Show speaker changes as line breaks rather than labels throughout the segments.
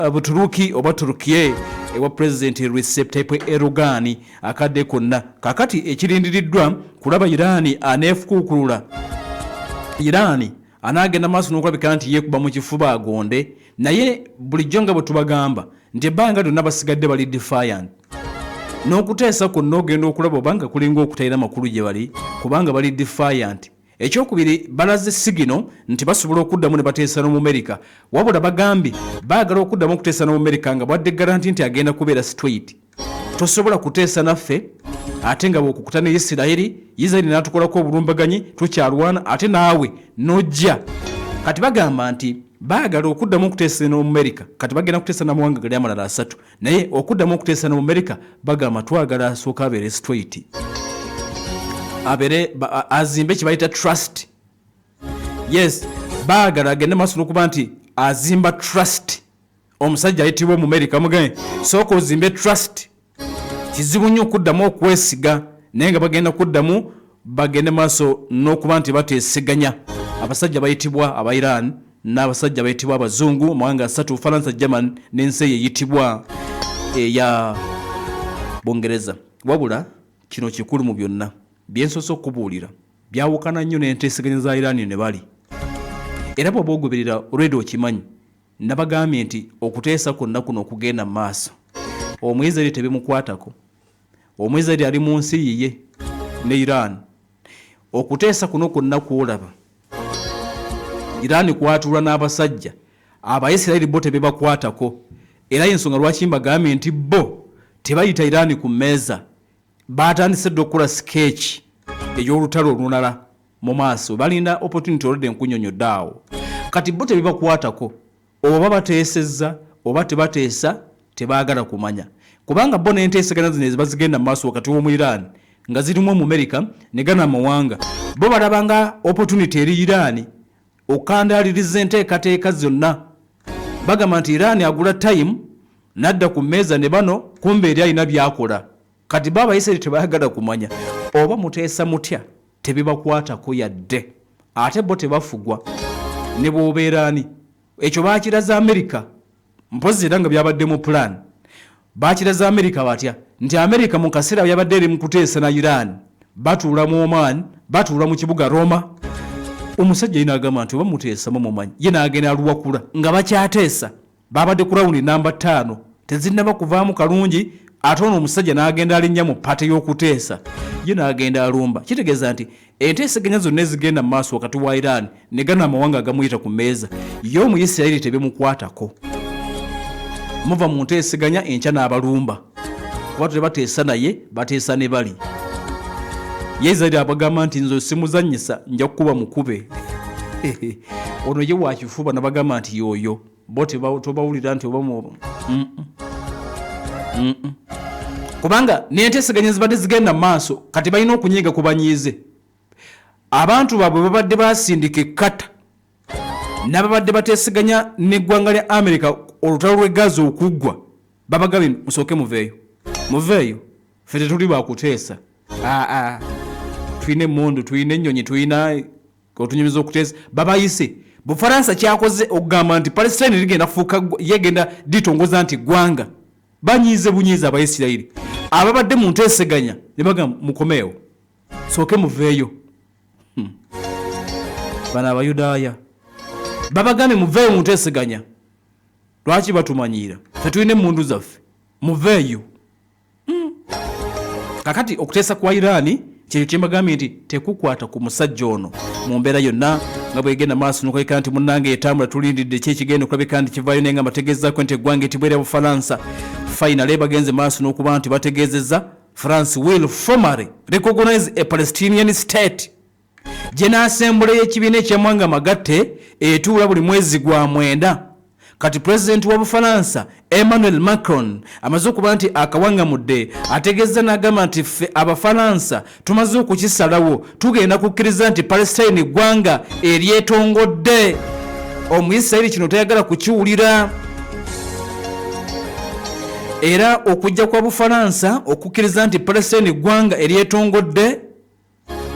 Buturuki oba Turukiye ewa Pulezidenti Recep Tayyip Erdogan akadde konna. Kakati ekirindiriddwa kulaba Iran aneefukuukulula, Iran anaagenda maaso n'okulabika nti yeekuba mu kifuba agonde. Naye bulijjo nga bwe tubagamba nti ebbanga lyonna basigadde bali defiant, n'okuteesa kwonna ogenda okulaba obanga kulinga okutalina makulu gye bali, kubanga bali defiant. Ekyokubiri, balaze sigino nti basobola okuddamu ne bateesa n'Omumerika, wabula bagambye baagala okuddamu okuteesa n'Omumerika nga bwadde garanti nti agenda kubeera straight. Tosobola kuteesa naffe ate nga bw'okukuta ne Yisirayiri, Yisirayiri n'atukolako obulumbaganyi, tukyalwana ate naawe n'ojja. Kati bagamba nti baagala okuddamu okuteesa n'Omumerika, kati bagenda kuteesa n'amawanga gali amalala asatu, naye okuddamu okuteesa n'Omumerika bagamba twagala asooka abeere straight, abeere azimbe kye bayita trust. Yes, baagala agende maaso n'okuba nti azimba trust. Omusajja ayitibwa Omumerika mugambe sooka ozimbe trust. Kizibu nnyo okuddamu okwesiga, naye nga bagenda kuddamu bagende maaso n'okuba nti bateeseganya abasajja bayitibwa aba Iran n'abasajja bayitibwa abazungu, amawanga asatu: Faransa, German n'ensi eyo eyitibwa eya Bungereza. Wabula kino kikulu mu byonna byensoose okubuulira, byawukana nnyo n'enteeseganya za Iran ne bali. Era bw'oba ogoberera already okimanyi, nabagambye nti okuteesa kwonna kuno okugenda mu maaso, Omuyisirayiri tebimukwatako. Omuyisirayiri ali mu nsi yiye ne Iran. Okuteesa kuno kwonna kwolaba Iran kwatuula n'abasajja Abayisirayiri, bo tebibakwatako. Era ensonga lwaki mbagambye nti bo tebayita Iran ku mmeeza, batandise dda okukola sketch ey'olutalo olulala mu maaso, balinda opportunity. Olwedde nkunyonyodde awo. Kati bo tebibakwatako oba bateesezza oba tebateesa, tebaagala kumanya, kubanga bo n'enteeseganya zino eziba zigenda mu maaso wakati w'omu Iran nga zirimu Omumerika ne gano amawanga, bo balaba nga opportunity eri Iran okukandaaliriza enteekateeka zonna. Bagamba nti Iran agula time n'adda ku mmeeza ne bano, kumbe eri alina byakola. Kati bo Abayisirayiri tebaagala kumanya oba muteesa mutya, tebibakwatako yadde. Ate bo tebafugwa ne bw'obeera ani. Ekyo baakiraza Amerika, mpozi era nga byabadde mu plan. Bakiraza Amerika batya? Nti Amerika mu kaseera yabadde eri mu kuteesa na Iran, batuula mu Oman, batuula mu kibuga Roma. Omusajja ye n'agamba nti oba muteesa mumumanyi, ye n'agenda aluwakula nga bakyateesa. Babadde ku rawundi namba 5, tezinnaba kuvaamu kalungi, ate ono omusajja n'agenda alinnya mu pate y'okuteesa, ye n'agenda alumba. Kitegeeza nti enteeseganya zonna ezigenda mu maaso wakati wa Iran ne gano amawanga agamuyita ku mmeeza, ye Omuyisirayiri tebimukwatako. Muva mu nteeseganya, enkya n'abalumba, kuba tebateesa naye, bateesa ne bali. Ye Isirayiri abagamba nti nze simuzannyisa, nja kukuba mukube. Ono ye wakifuba nabagamba nti yoyo bo tobawulira nti oba kubanga n'enteeseganya zibadde zigenda mu maaso. Kati balina okunyiiga ku banyiize abantu baabwe babadde basindika ekkata n'ababadde bateeseganya n'eggwanga lya Amerika olutalo lw'e Gaza okuggwa. Babagambye musooke muveeyo, muveeyo, ffe tetuli bakuteesa. Aa, tulina emmundu, tulina ennyonyi, tulina otunyumiza okuteesa. Babayise Bufaransa kyakoze okugamba nti Palestine ligenda kufuuka, yegenda litongoza nti ggwanga. Banyiize bunyiiza Abaisirayiri ababadde mu nteeseganya ne bagamba mukomeewo, sooke muveeyo. Bano Abayudaaya babagambye muveeyo mu nteeseganya, lwaki batumanyiira, ffe tulina emmundu zaffe, muveeyo. Kakati okuteesa kwa Iraani kyekyo kyembagambye nti tekukwata ku musajja ono mu mbeera yonna nga bwegenda maaso nokulabika nti munnange etambula. Tulindidde ki ekigenda okulabika nti kivaayo, naye nga mbategeezaako nti eggwanga etibwa erya Bufalansa finally bagenze maaso n'okuba nti bategeezezza France will formally recognize a Palestinian state. General Assembly y'ekibiina eky'amawanga amagatte etuula buli mwezi gwa 9. Kati pulezidenti wa Bufalansa Emmanuel Macron amaze okuba nti akawangamudde, ategeezza n'agamba nti ffe Abafalansa tumaze okukisalawo, tugenda kukkiriza nti Palestine ggwanga eryetongodde. Omuyisirayiri kino tayagala kukiwulira. Era okujja kwa Bufalansa okukkiriza nti Palestine ggwanga eryetongodde,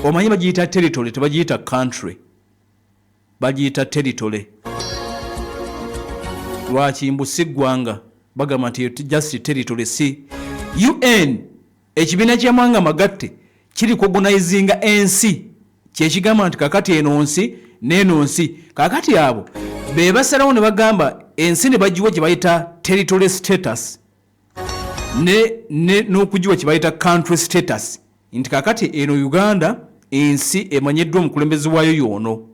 omanyi bagiyita territory, tebagiyita country, bagiyita territory. Lwaki mbu si ggwanga? Bagamba nti just territory. Si UN, ekibiina ky'amawanga magatte kiri recognizinga ensi, kyekigamba nti kakati eno nsi n'eno nsi. Kakati abo be basalawo ne bagamba ensi ne bagiwa gye bayita territory status n'okugiwa kye bayita country status, nti kakati eno Uganda ensi emanyiddwa, omukulembeze waayo yoono.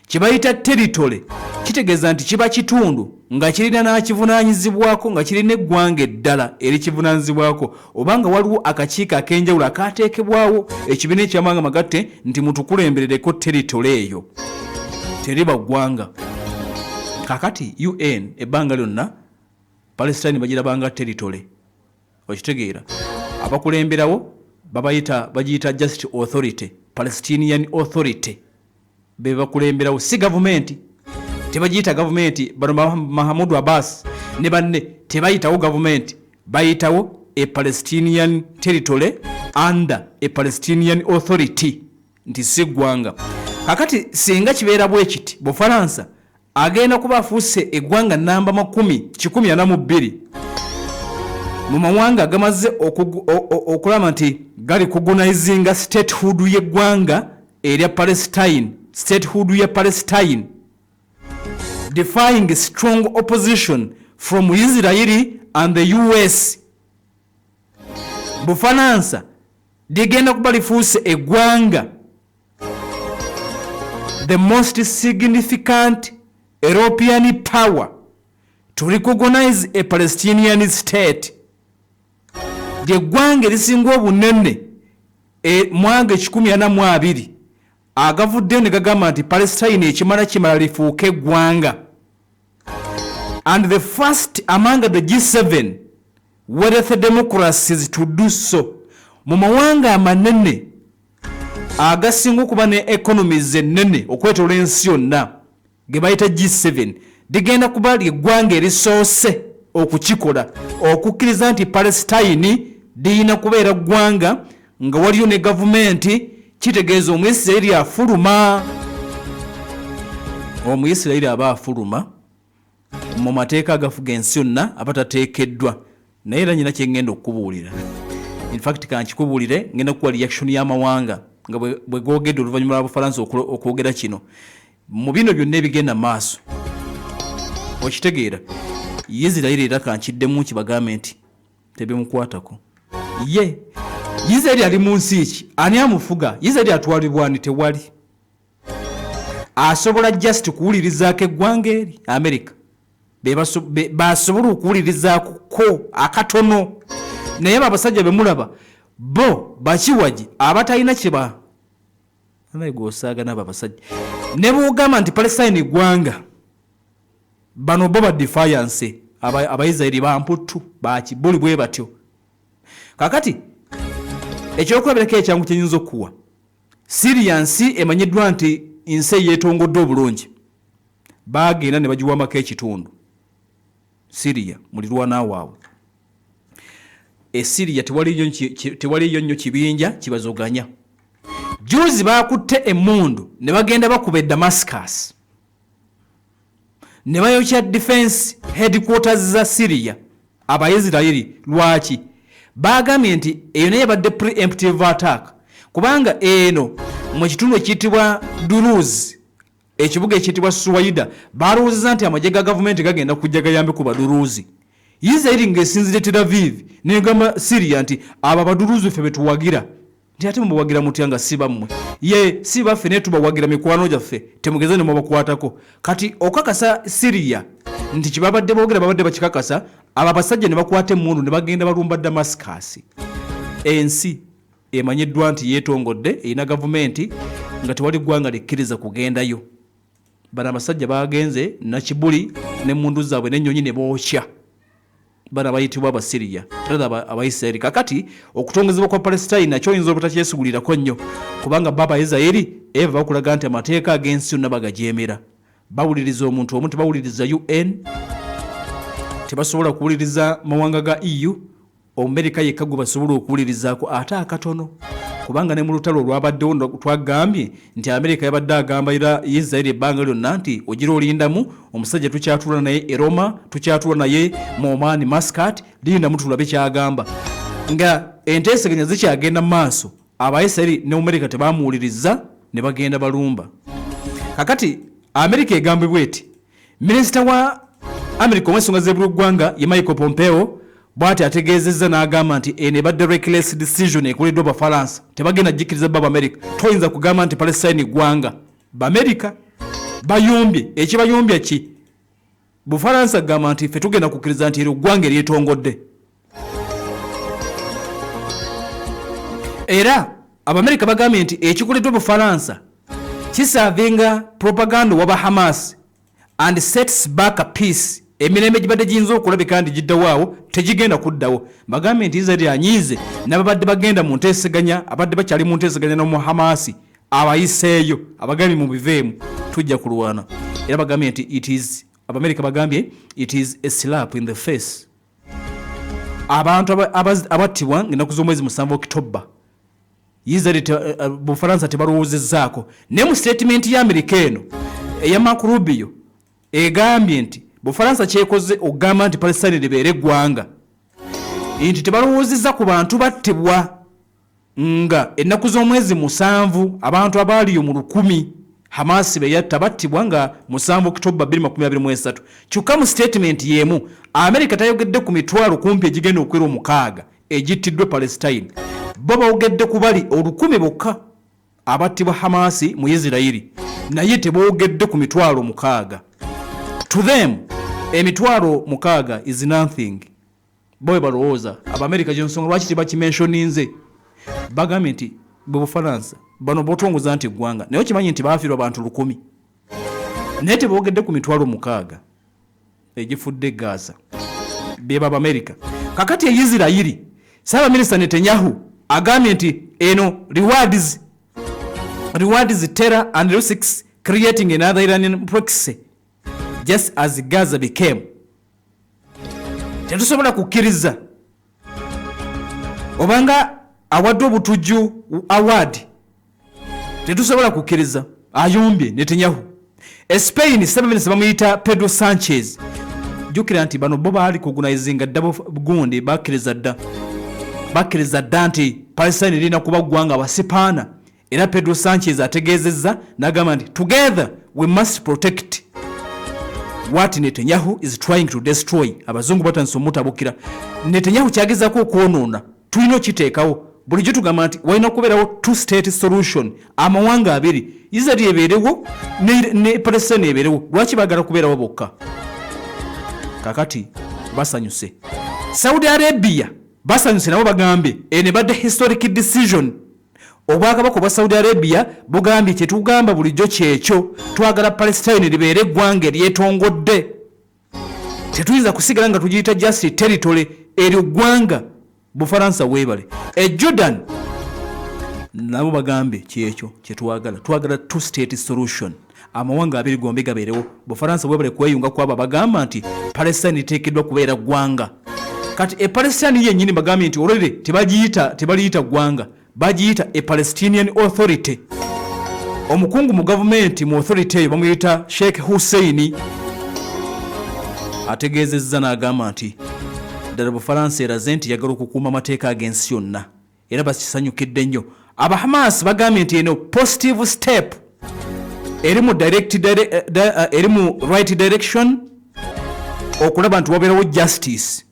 Kye bayita territory kitegeeza nti kiba kitundu nga kirina n'akivunaanyizibwako, nga kirina eggwanga eddala erikivunaanyizibwako, oba nga waliwo akakiiko ak'enjawulo akateekebwawo ekibiina ekyamawanga magatte nti mutukulemberereko territory eyo. Teriba ggwanga. Kakati UN ebbanga lyonna Palestine bagirabanga territory. Okitegeera? Abakulemberawo babayita, bagiyita just authority, Palestinian Authority be bakulemberawo, si gavumenti. Tebagiyita gavumenti. Bano Mahamudu Abbas ne banne tebayitawo gavumenti, bayitawo a Palestinian territory under a Palestinian Authority, nti si ggwanga. Kakati singa kibeera bwe kiti, Bufalansa agenda kuba afuuse eggwanga namba 142 mu mawanga agamaze okulaba nti gali recognizinga statehood y'eggwanga erya Palestine, statehood ya Palestine, defying strong opposition from Israeli and the US. Bufalansa ligenda kuba lifuuse eggwanga, the most significant European power to recognize a Palestinian state, lyeggwanga erisinga obunene mwanga 142 agavuddeyo ne gagamba nti Palestine ekimala kimala, lifuuke eggwanga, and the first among the G7 wealth democracies to do so. Mu mawanga amanene agasinga okuba ne economies ennene okwetoola ensi yonna ge bayita G7, ligenda kuba lyeggwanga erisoose okukikola, okukkiriza nti Palestine liyina kubeera ggwanga nga waliyo ne gavumenti. Kitegeeza Omuisirairi afuluma, Omuisirairi aba afuluma mu mateeka agafuga ensi yonna, aba tateekeddwa. Naye era nyina kyengenda okukubuulira, infact kankikubuulire, ngenda kukuwa reaction y'amawanga nga bwe googedde oluvannyuma lwa Bufalansa okwogera kino. Mu bino byonna ebigenda maaso, okitegeera, Isirayiri era kankiddemu kibagambe nti tebimukwatako ye. Isirayiri ali mu nsi ki? Ani amufuga? Isirayiri atwalibwa ani? Tewali asobola just kuwulirizaako eggwanga eri America. Basobola okuwulirizaako akatono, naye abo abasajja bemulaba bo bakiwagi abatalina kyeba naye gwosaaga nabo abasajja ne bwogamba nti Palestine ggwanga, bano bo ba defiance. Abaisirairi bamputtu bakibuli bwe batyo. Kakati ekyokulabirako ekyangu kyenyinza okukuwa, Syria nsi emanyiddwa nti nsi eyeetongodde obulungi. Bagenda ne bagiwambako ekitundu Syria mulirwana waabwe e Syria. Tewaliyo nnyo kibinja kibazoganya. Juzi bakutte emmundu ne bagenda bakuba e Damascus ne bayokya defense headquarters za Syria, Abaisirairi. Lwaki? Bagambye nti eyo naye yabadde preemptive attack, kubanga eno mu kitundu ekiyitibwa Duruz, ekibuga ekiyitibwa Suwaida, balowoozeza nti amagye ga gavumenti gagenda kujja gayambe ku Baduruzi. Isirairi ng'esinzire Tel Aviv negamba Syria nti abo Abaduruzi ffe betuwagira, nti ate mubawagira mutya nga si bammwe? Ye si baffe, naye tubawagira, mikwano gyaffe, temugeze ne mubakwatako. Kati okakasa Siriya nti kyebabadde boogera babadde bakikakasa. Abo abasajja ne bakwata emmundu ne bagenda balumba Damascus, ensi emanyiddwa nti yeetongodde, erina gavumenti, nga tewali ggwanga likkiriza kugendayo. Bano abasajja bagenze nakibuli n'emmundu zaabwe n'ennyonyi ne bookya bano abayitibwa Abasiriya, rather Abaisiraeri. Kakati okutongezebwa kwa Palestine nakyo oyinza obutakyesigulirako nnyo, kubanga bo Abaisiraeri eva bakulaga nti amateeka ag'ensi yonna bagajeemera. Bawuliriza omuntu omu, tebawuliriza UN, tebasobola kuwuliriza mawanga ga EU. Omumerika yekka gwe basobola okuwulirizaako ate akatono. Kubanga ne mu lutalo olwabaddewo twagambye nti Amerika yabadde agamba era Israeli ebbanga lyonna nti ogira olindamu, omusajja tukyatuula naye e Roma, tukyatuula naye mu Oman, Muscat, lindamu tulabe kyagamba. Nga enteeseganya zikyagenda mu maaso, Abaisiraeri ne Amerika tebamuwuliriza ne bagenda balumba. Kakati Amerika egambibwa eti Minisita wa Amerika ow'ensonga z'ebweru w'eggwanga ye Michael Pompeo bw'ati ategeezezza n'agamba nti eno ebadde reckless decision ekoleddwa Abafalansa, tebagenda gikkiriza bo Abamerika. Toyinza kugamba nti Palestine ggwanga. Bamerika bayombye, ekibayombya ki? Bufalansa gamba nti ffe tugenda kukkiriza nti eryo ggwanga eryetongodde. Era Abamerika bagambye nti ekikoleddwa Bufalansa kisavinga propaganda waba Hamas and sets back a peace. Emirembe gibadde giyinza okulabika nti giddawo awo tegigenda kuddawo. Bagambye nti Israel anyiize n'ababadde bagenda mu nteeseganya, abadde bakyali mu nteeseganya n'omu Hamasi abayiseeyo, abagambye mu biveemu tujja kulwana. Era bagambye nti it is, Abamerika bagambye it is a slap in the face. Abantu abattibwa ng'ennaku z'omwezi 7 Okitoba, Israel Bufalansa tebalowoozezzaako. Naye mu statement ya Amerika eno eya Marco Rubio egambye nti Bufalansa kyekoze okugamba nti Palestine libeere eggwanga, nti tebalowoozezza ku bantu battibwa nga ennaku z'omwezi 7, abantu abaaliyo mu 1000 Hamas be yatta battibwa nga 7 Okitoba 2023. Kyokka mu statement y'emu Amerika tayogedde ku mitwalo kumpi egigenda okwera 6 egittiddwa Palestine. Bo boogedde ku bali 1000 bokka abattibwa Hamas mu Isirayiri, naye teboogedde ku mitwalo 6. To them emitwalo 6 is nothing. Bo bwe balowooza Abamerika, gyensonga lwaki tebakimentioninze. Bagambye nti bwe Bufalansa bano botongoza nti eggwanga, naye okimanyi nti baafiirwa abantu 1000, naye teboogedde ku mitwalo 6 egifudde Gaza. Beba Abamerika. Kakati e Isirayiri Ssaabaminisita Netanyahu agambye nti eno rewards terror and risks creating another Iranian proxy just as Gaza became. Tetusobola kukkiriza obanga awadde obutujju award, tetusobola kukkiriza, ayombye Netanyahu. E Spain ssaabaminisita bamuyita Pedro Sanchez. Jjukira nti bano bo baali recognizinga dda gundi, bakkiriza dda nti Palestine erina kuba ggwanga abasipaana. Era Pedro Sanchez ategeezezza n'agamba nti together we must protect what Netanyahu is trying to destroy. Abazungu batandise omutabukira. Netanyahu kyagezaako okwonoona tulina okiteekawo. Bulijjo tugamba nti walina kubeerawo two state solution, amawanga abiri, Israel ebeerewo ne Palestine ebeerewo. Lwaki baagala kubeerawo bokka? Kakati basanyuse. Saudi Arabia basanyuse nabo, bagambye eno ebadde historic decision. Obwakabaka obwa Saudi Arabia bugambye kyetugamba bulijjo kyekyo, twagala Palestine libeere eggwanga eryetongodde, tetuyinza kusigala nga tugiyita just territory, eryo ggwanga. Bufalansa weebale. E Jordan nabo bagambye kyekyo kyetwagala, twagala two state solution, amawanga abiri gombi gabeerewo. Bufalansa bwebale kweyunga kwabo abagamba nti Palestine liteekeddwa kubeera ggwanga. Kati e Palestine yennyini bagambye nti olwere tebagiyita, tebaliyita ggwanga, bagiyita e Palestinian Authority. Omukungu mu gavumenti mu authority eyo bamuyita Sheikh Hussein, ategeezezza n'agamba nti ddala Bufalansa eraze nti yagala okukuuma amateeka ag'ensi yonna, era bakisanyukidde nnyo. Abahamas bagambye nti eno positive step eri mu direct, eri mu right direction okulaba nti wabeerawo justice,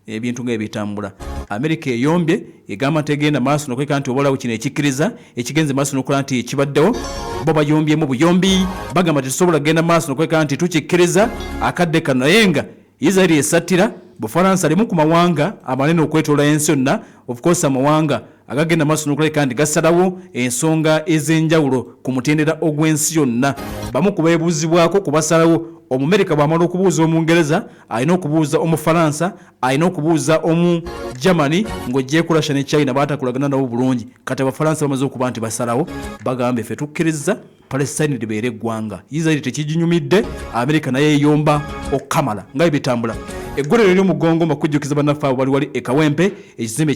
ebintu nga ebitambula. Amerika eyombye, egamba nti egenda maaso nokweka nti obalawo kino ekikkiriza ekigenze maaso nokola nti ekibaddewo. Bo bayombyemu buyombi, bagamba tetusobola kugenda maaso nokweka nti tukikkiriza akadde kano. Naye nga Israeli esattira, Bufalansa limu ku mawanga amanene okwetoola ensi yonna, of course amawanga agagenda maaso n'okulabika nti gasalawo ensonga ez'enjawulo ku mutendera ogw'ensi yonna. Bamu ku beebuuzibwako ku basalawo. Omumerika bw'amala okubuuza Omungereza, alina okubuuza Omufalansa, alina okubuuza Omu Germany, ng'oggyeeko Russia ne China baatakolagana nabo bulungi. Kati Abafalansa bamaze okuba nti basalawo, bagambye ffe tukkiriza Palestine libeere eggwanga. Israeli tekiginyumidde, Amerika naye eyomba okukamala nga bwe bitambula. Eggulire ery'omugongo mbakujjukiza bannaffe abo bali wali e Kawempe ekizimbe.